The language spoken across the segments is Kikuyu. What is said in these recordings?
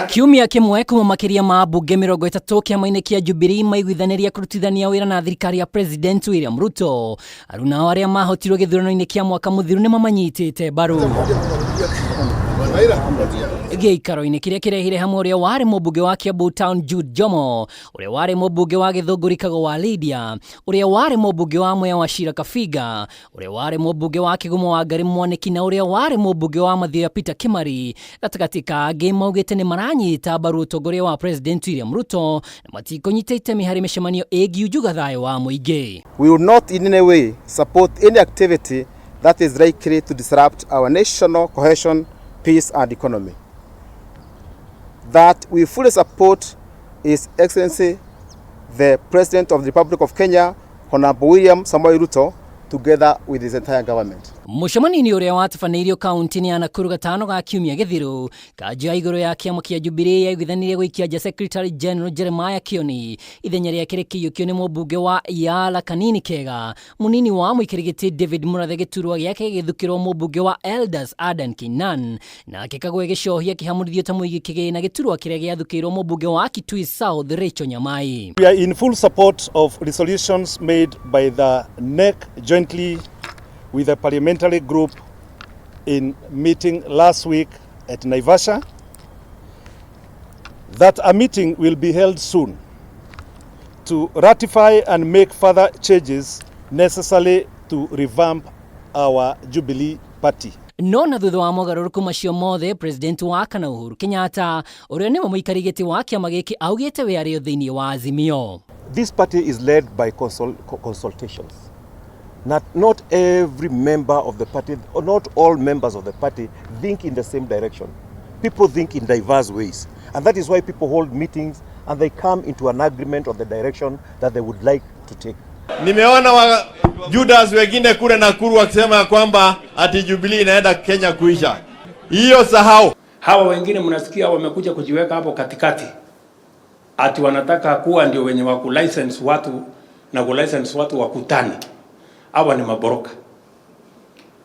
Kiumia kĩmwe kuma makĩria ma ambunge 30 kĩama-inĩ kĩa Jubilee maiguithanĩria kũrutithania wĩra na thirikari ya President William Ruto. Aruna arĩa mahotirwo gĩthurano-inĩ kĩa mwaka mũthiru nĩ mamanyitĩte mbaru. Gĩikaro-inĩ kĩrĩa kĩrehire hamwe ũrĩa warĩ mũmbunge wa Kiambu Town Jude Jomo, ũrĩa warĩ mũmbunge wa Gĩthũngũri Kago wa Lydia, ũrĩa warĩ mũmbunge wa Mwea wa Shira Kabiga, ũrĩa warĩ mũmbunge wa Kĩgumo Wangari Mwaniki na ũrĩa warĩ mũmbunge wa Mathioya Peter Kimari, gatagatĩ ka angĩ maugĩte nĩ maranyita mbaru ũtongoria wa President William Ruto na matikũnyita itemi harĩ mĩcemanio ĩngiunjuga thayũ wa mũingĩ. We will not in any way support any activity that is likely to disrupt our national cohesion, peace and economy. That we fully support His Excellency the President of the Republic of Kenya, Honorable William Samoei Ruto, together with his entire government. Mũcemanio-inĩ ũrĩa watabanĩirio kaunti-inĩ ya Nakuru gatano ga kiumia gĩthiru, kanjũ ya igũrũ ya kĩama kĩa Jubilee yaiguithanirie gũikia nja Secretary General Jeremiah Kioni, ithenya rĩake rĩkĩiyũkio nĩ mũmbunge wa Yala Kanini Kega, mũnini wa mũikari gĩtĩ David Murathe gĩturwa gĩake gĩgĩthukĩrwo mũmbunge wa Elders Adan Keynan, nake Kagwe Gĩcohi akĩhamũrithio ta mũigi kĩgĩna gĩturwa kĩrĩa gĩathukĩirwo mũmbunge wa Kitui South Rachel Nyamai. We are in full support of resolutions made by the NEC jointly with the parliamentary group in meeting last week at Naivasha, that a meeting will be held soon to ratify and make further changes necessary to revamp our Jubilee Party. No na thutha wa mogarũrũku macio mothe, President wa kana Uhuru Kenyatta, ũrĩa nĩwe mũikari gĩtĩ wa kĩama gĩkĩ, augĩte we arĩ o thĩinĩ wa Azimio. This party is led by consultations. Not every member of the party, or not all members of the party think in the same direction. People think in diverse ways. And that is why people hold meetings and they come into an agreement on the direction that they would like to take. Nimeona wa Judas wengine kule Nakuru wakisema ya kwamba ati Jubilee inaenda Kenya kuisha. Hiyo sahau. Hawa wengine mnasikia wamekuja kujiweka hapo katikati, ati wanataka kuwa ndio wenye wa kulicense watu na kulicense watu wakutane. Hawa ni mabroka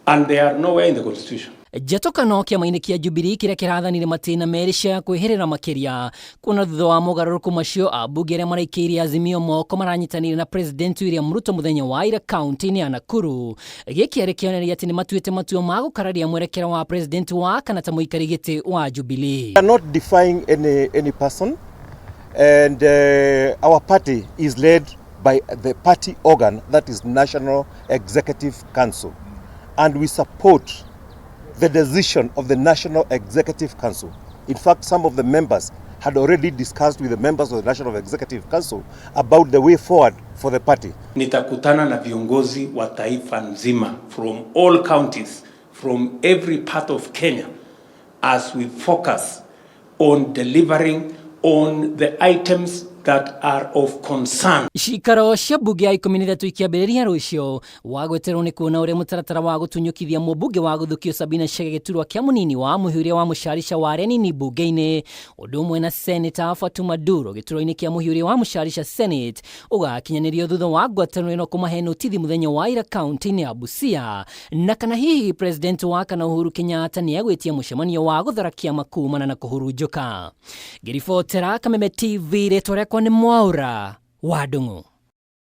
and they are nowhere in the constitution. Njatũkano kĩama-inĩ kĩa Jubilee kĩrĩa kĩrathanire matĩna merĩ cia kwĩhĩrĩra makĩria kuona thutha wa mogarũrũku macio ambunge arĩa maraikĩirie Azimio moko maranyitanĩire na President William Ruto mũthenya wa ira kaunti-inĩ ya Nakuru. Gĩkĩ arĩ kĩonereria atĩ nĩ matuĩte matua ma gũkararia mwerekera wa President wa kana ta mũikari gĩtĩ wa Jubilee. We are not defying any person, and our party is led by the party organ, that is National Executive Council, and we support the decision of the National Executive Council. In fact, some of the members had already discussed with the members of the National Executive Council about the way forward for the party. Nitakutana na viongozi wa taifa nzima from all counties, from every part of Kenya, as we focus on delivering on the items that are of concern. Cikaro cia mbunge ya 13 ikĩambĩrĩria rũciũ wa gweterwo nĩ kuona ũrĩa mũtaratara wa gũtunyũkithia mũmbunge wa gũthukio Sabina Chege gĩturwa kĩa mũnini wa mũhiũria wa mũcarica wa arĩa nini mbunge-inĩ, ũndũ ũmwe na Seneta Fatuma Duro gĩturwa-inĩ kĩa mũhiũria wa mũcarica Senate ũgakinyanĩrio thutha wa ngwatanĩro ĩno kũmahe notithi mũthenya wa ira kaunti-inĩ ya Busia, na kana hihi President wa kana Uhuru Kenyatta nĩ egwĩtia mũcemanio wa gũthara kĩama kumana na kũhurunjũka. Ngĩribotera Kameme TV, rĩtwa rĩakwa nĩ Mwaura wa Ndung'u.